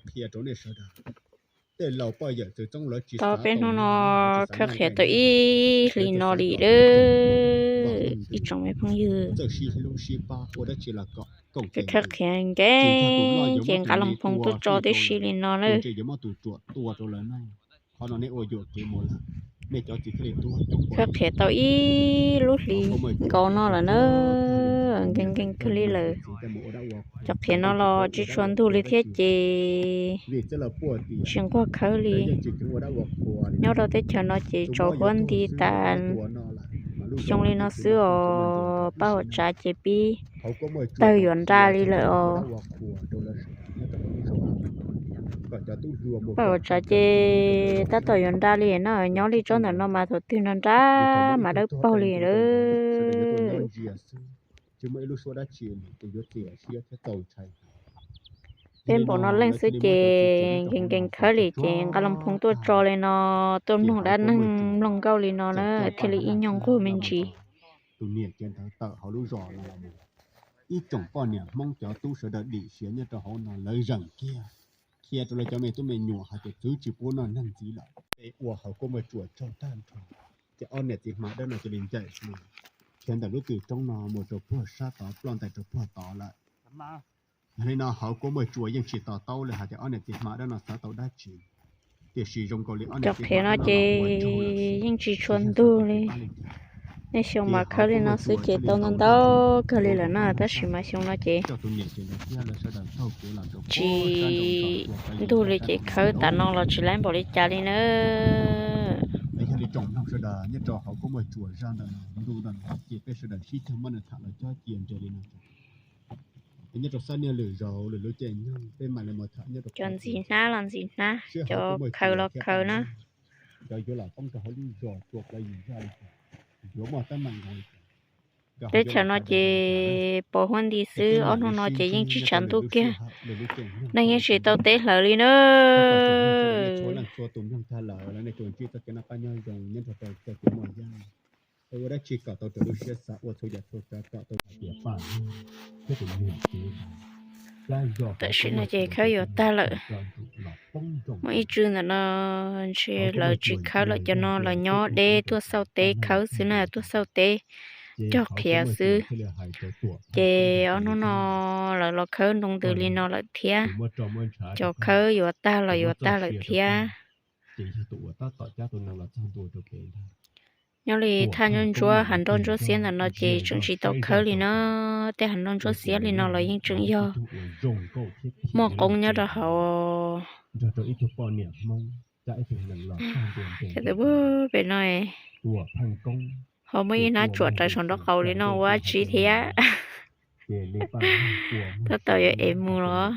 Qhia rau nej sawv daws, tej laus poj yawm txwv txoob lawv tsis xav tau, peb hnub no khawb qhiav tau ib hlis no li lawm ib tsoom me phooj ywg. Khawb qhiav nkees ces nqa loo phoo tuaj tso tib si li no na. Qhov no nej ua yuam kev mus lawm, nej cov txiv thiaj li tuag coob. Khawb qhiav tau ib lub hlis nkaus no lawm na, nkees nkees kawg li lawm. Cov qhiav no los tsis tshua ntug li thiab ces tsis nquag khawb li. Nyob rau teb chaws no ces tsaus huab nti tas xyoo li no xwb os. Paj huam tsav ces pib tawg yuav nra li lawm os. Paj huam tsav ces tab tom yuav nra li na, nyob li tsob ntawm no mas thaum twg nra nra mas dawb paug li lawm. Peb npaum no leej xwb ces nkees nkees khawb li ces nqa loo phoo tuaj tso li no, tuaj mloog dab neeg mloog nkauj li no na thiaj li ib nyuag nquag me ntsis. Tus niam ces ntawd tawm hauv lub zos no los mus, ib tsoom poj niam Hmoob cov tub sawv daws dim siav nyob rau hauv no lawv zeem kiag, qhia rau lawv cov me tub me nyuam hais tias txwv tsis pub noj neeg ntxiv lawm. Peb ua hauv kuab muaj tsuas raug tag nrho, ces ob niam txiv hmab dawb no cia li ncaim hlo khiav ntawm lub tw roob no mus rau puag sab tod, ploj ntais rau puag tod lawm. Yog li no hauv kuab muaj tsuas yeej tsis to taub li hais tias ob niam txiv hmab dawb no xav tau dab tsi. Tiam sis zoo nkaus li ob niam txiv hmab dawb no ces yeej tsis tshua ntug li. Nej xyoo mas khawb li no xwb ces tau ntau ntau kawg li lawm na, tab sis mas xyoo no ces tsis ntug li ces khawb tas no los tsis laib npaum li cas li na. Yog li tsoom mloog sawv daws nyob rau hauv kuab muaj tsuas zaj ntawm no, ntu ntawm no ces peb sawv daws sib cog muab nws tham los cob cia nres li no. Nyob rau sab niag lwm zaus lwm lub caij nyoog peb mam li mus tham nyob rau cov ntxim hnab los ntxim hnab, cov khaws los khaws na. Cov yuav los poob rau hauv lub zos tua plaws yim zaj li, yuav muaj teeb meem nkaus li. Teb chaws no ces pos huab nti xwb, ob hnub no ces yeej tsis tshav ntuj kiag, neeg yeej tsis tau teb hlawv li na. Txhua leej txhua tus mloog tag lawm, nej tsuas ntsib txoj kev noj qab nyob zoo nyob rau txoj kev muaj yaj. Ua dab tsi kom tau raws lub siab xav, ua txhua yam txhua tsav kom tau tias paj thiab tus niam txiv. Tam sim no ces khawb yuav tag lawm. Muaj ib tswv ntawm no ntshe lawv tsis khawb lawm, cov no lawv nyob deb tuaj xauj teb khawb xwb na, tuaj xauj teb cog qhiav xwb. Ces ob hnub no lawv los khawb ntoo ntws li no lawm thiab. Cov khawb yuav tag los yuav tag lawm thiab. Nyob li thaj ntsuab ntsuab hav nroj ntsuab xiab ntawm no ces tseem tsis tau khawb li na. Tej hav nroj ntsuab xiab li no los yeej tseem yog muaj qoob nyob rau hauv. Pem no ho muaj ib hnab tsuam raws saum nraub qaum li no ua dab tsi thiab. Tab tom yuav ev mus los.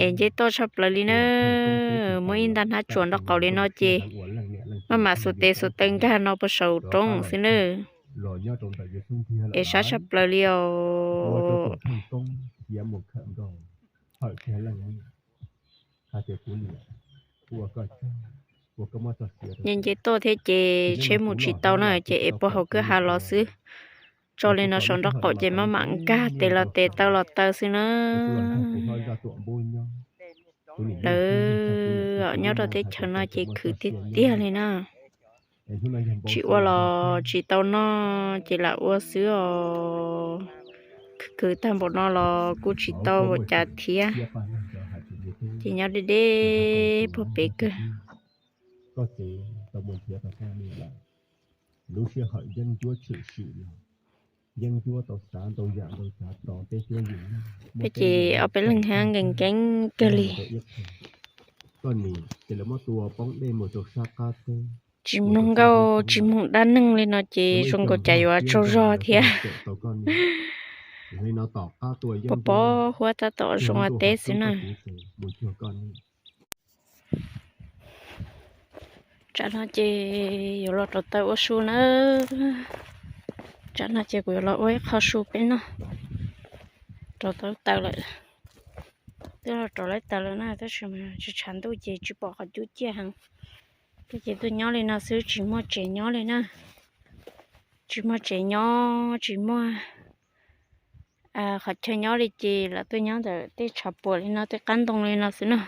Es nce toj tshaj plaws li na. Muaj ib nta hnab tsuam nraub qaum li no ces maj mam xuas tes xuas taw nkag no puag saum roob xwb na. Es sab tshaj plaws li os. Nce nce toj thiab ces tsheb mus tsis tau na, ces ev puag hauv kwj ha los xwb. Tso li no saum nraub qaum ces maj mam nkag tes los tes taw los taw xwb na. Lawv nyob rau teb chaws no ces khwv tiag tiag li na. Tsis ua los tsis tau noj ces lam ua xwb os. Khwv khwv tag npaum no los kuj tsis tau ua cas thiab. Ces nyob deb deb puag pem kawg. Peb ces ob peb leeg thiab nkees nkees kawg li. Tsis mloog nkauj tsis mloog dab neeg li no ces zoo nkaus cas yuav tsaug zog thiab. Pos pos huab tab tom zoo ua teb xwb na. Tsam no ces yuav los rauv taws ua su na. Tsam no ces kuv yuav los ua ib qho su peb noj. Rauv tau taws lawm. Twb los rauv laib taws lawm na, tab sis mas tsis tshav ntuj ces tsis pom qhov cub ciaj heev. Peb ces tuaj nyob li no xwb tsis muaj tsev nyob li na. Tsis muaj tsev nyob tsis muaj qhov chaw nyob li ces lawv tuaj nyob ntawm tej tshav puam li no, tej qab ntoo li no xwb na.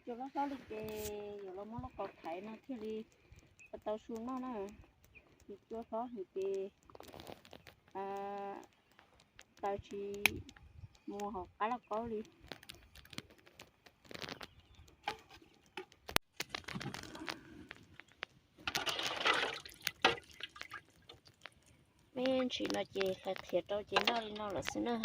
Cua hlob hlob li ces yuav los muab lauj kaus thaiv no thiaj li tau su noj na. Ces cua hlob heev ces taws tsis mus hauv qab lauj kaub li. Peb ntshis no ces hlais qhiav rau ces noj li no lawm xwb na.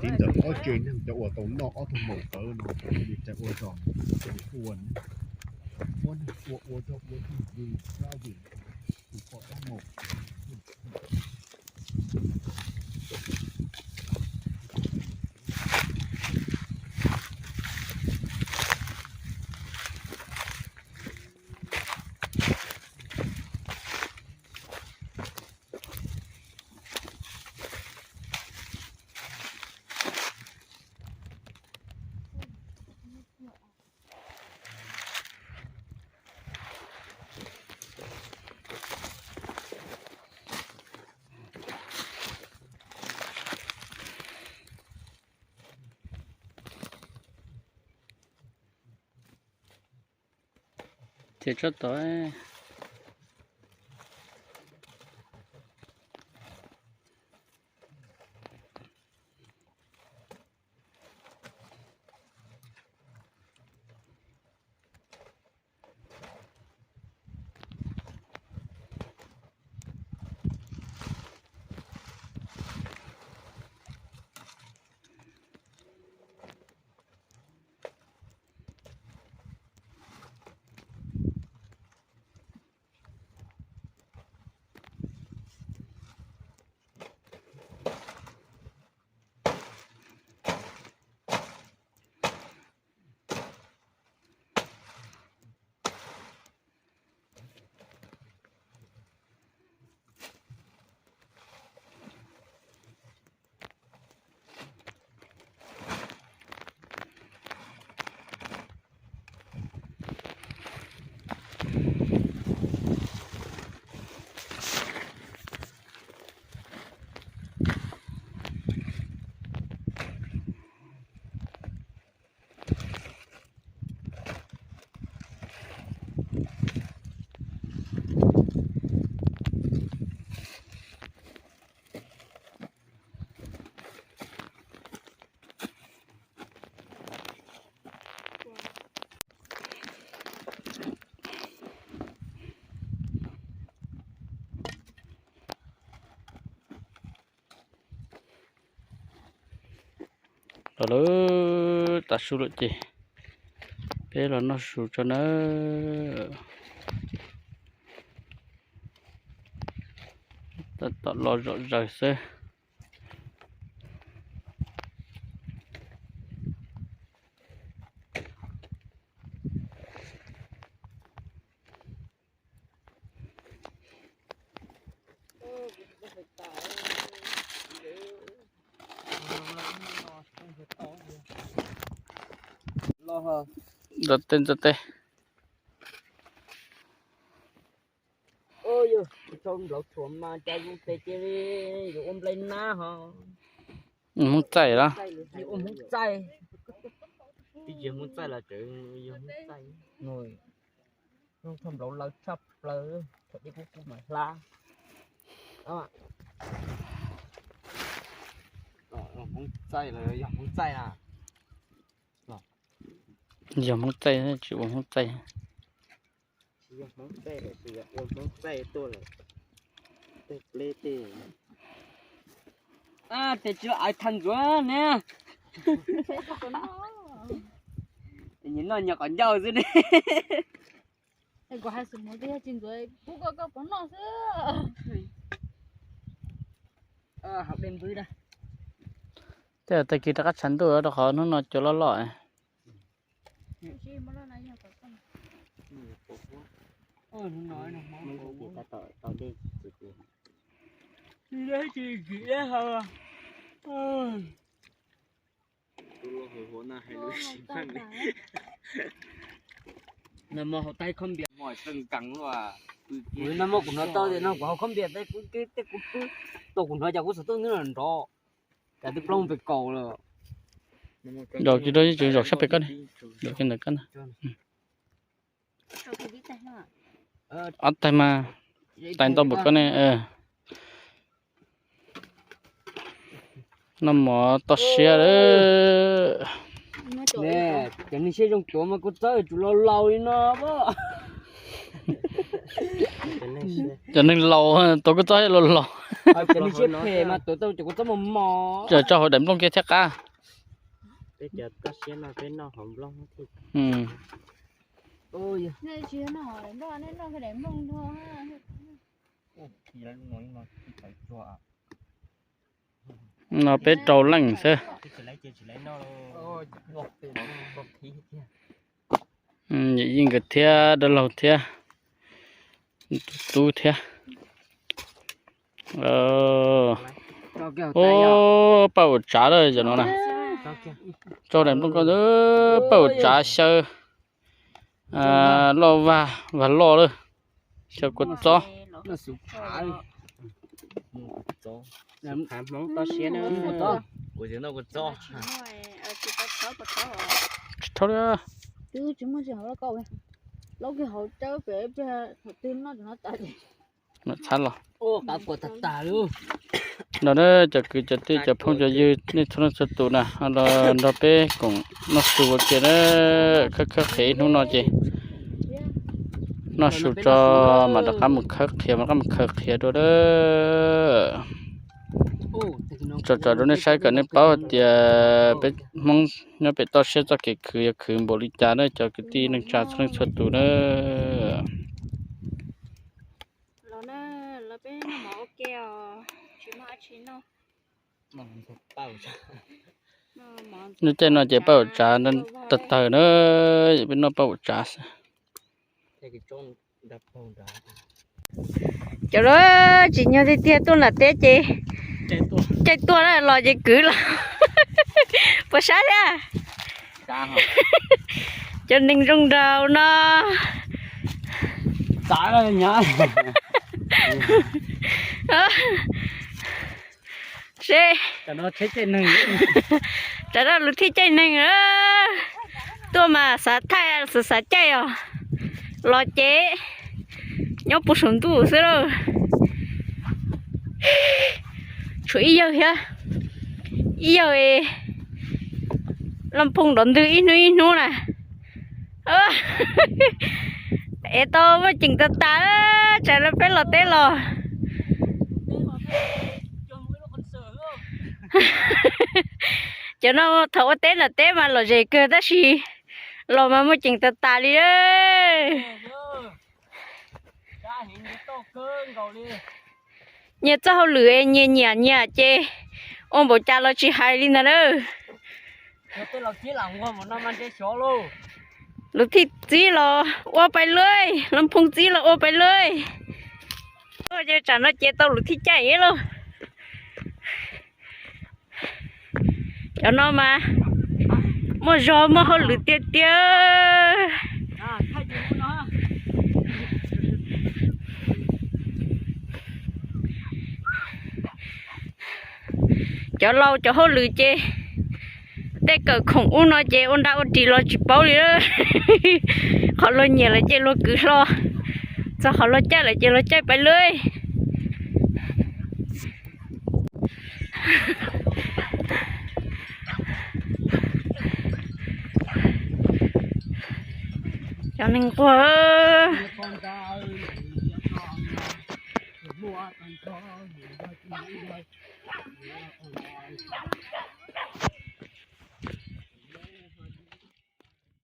Tib ntawm ob tsev neeg cov uas tau noj ob tug maum tawv no, ua zog, ua neeg ua ua zog ua tug yus rab vim tus pom ob maum. Ces tsob tod. Los lawm, tav su lawm ces peb los noj su tso nawb. Tab tom los zom zaws xwb. Ntxo teb, ntxo teb. Yog tau nplauv thuam mas cas zoo tes cia li yuav ua nplej nab ho. Hmoob txaij los? Yuav ua Hmoob txaij. Twb tsis Hmoob txaij los tseem yog Hmoob txaij. Zoo txog nplauv lawv tshaj plaws, thaum dej kub kub mas hlab. Hmoob txaij los yog Hmoob txaij na? Yog Hmoob txaij, tsis ua Hmoob txaij. Tsis yog Hmoob txaij lawm, tsis yog ua Hmoob txaij tuaj lawm. Tej pleb tej. Tes tsis los ais thaj ntxuav ne. Nyias noj nyias qhov ncauj xwb ne. Kuv hais xwm mus twb yog tsis ntxuav pub koj, koj puas noj xwb. Hauv dej npwb na. Tej tag kis rov qab tshav ntuj rau qhov hnub no cua loj loj. Nag hmo kuv hnov tau tias no kuv haus khob npias tej kuv pw, tau kuv hnov cas kuv xov tooj nrov, cas twb plooj pem kaum lawm. Zaum tsis rau, zaum sab pem koj ne, zaum kiag ntawm koj na. Ob tais mas, tais ntau npaum koj ne. Noj mov toj siab lawm. Cov neeg siab zoo tuav mas kua txob yuav tsum laus laus li no. Cov neeg laus tuav kua txob laus laus. Cov neeg siab phem mas tuav tau cov kua txob mos mos. Tso hauv daim nplooj kiag thiaj qab. No peb rau leej xwb. Yim Yeej nkawd thiab, dab laug thiab, tub thiab. Paj uas tsav lawm cov no na. Tso daim nplooj ko, paj uas tsav xyaw loj, vag, vag loj lawm. Xyaw kua txob. Tsis thauj li. Txhab los. No na cov kwv cov tij cov phooj cov ywg nej txhua leej txhua tus na, los nrog peb koom noj su ua ke na. Khawb khawb qhiav ib hnub no ces noj su tso mam rov qab mus khawb qhiav, mam rov qab mus khawb qhiav dua na. Tso tso rau nej saib kom nej paub hais tias peb Hmoob nyob pem toj siab txoj kev khwv yog khwv npaum li cas na cov kwv tij neej tsa txhua leej txhua tus na. Lub caij no ces paj uas tsav tawg tawg na, peb noj paj uas tsav xwb. Cov lawv tsis nyog tiag tiag tuaj nram teb ces caij tuaj na, los ces kwv los. Puas sab thiab? Cov neeg zoo nraug no. Seb, tsam no lawv thiaj caij neeg. Tuaj mas xav thaij xav xav caij os, los ces nyob puag saum ntuj xwb lauj. Tshuav ib yawg thiab, ib yawg Laj Phooj nrov ntwg ib hnub ib hnub na. Es tau muaj ceem tas tas, tsam no peb los teb los. Cov no thaum ua teb nram teb mas lom zem kawg tab sis los mas muaj ceem tas tas li. Nyias txoj hauj lwm es nyias nyiam nyiam ces ua npaum cas los tsis hais li ntag na. Lus thij txib los ua pais lawm, lus phooj txib los ua pais lawm. Ces tsam no ces tau lus thij caij lauj. Cov no mas muaj zog muaj hauj lwm tiag tiag. Cov laus cov hauj lwm ces tej kawm khoom ub no ces ua nra ua ris los tsis paub li. Qhov luag nyiam lawm ces luag kwv hlo, txog qhov luag caij lawm ces luag caij pais lawm. Cov neeg nquag.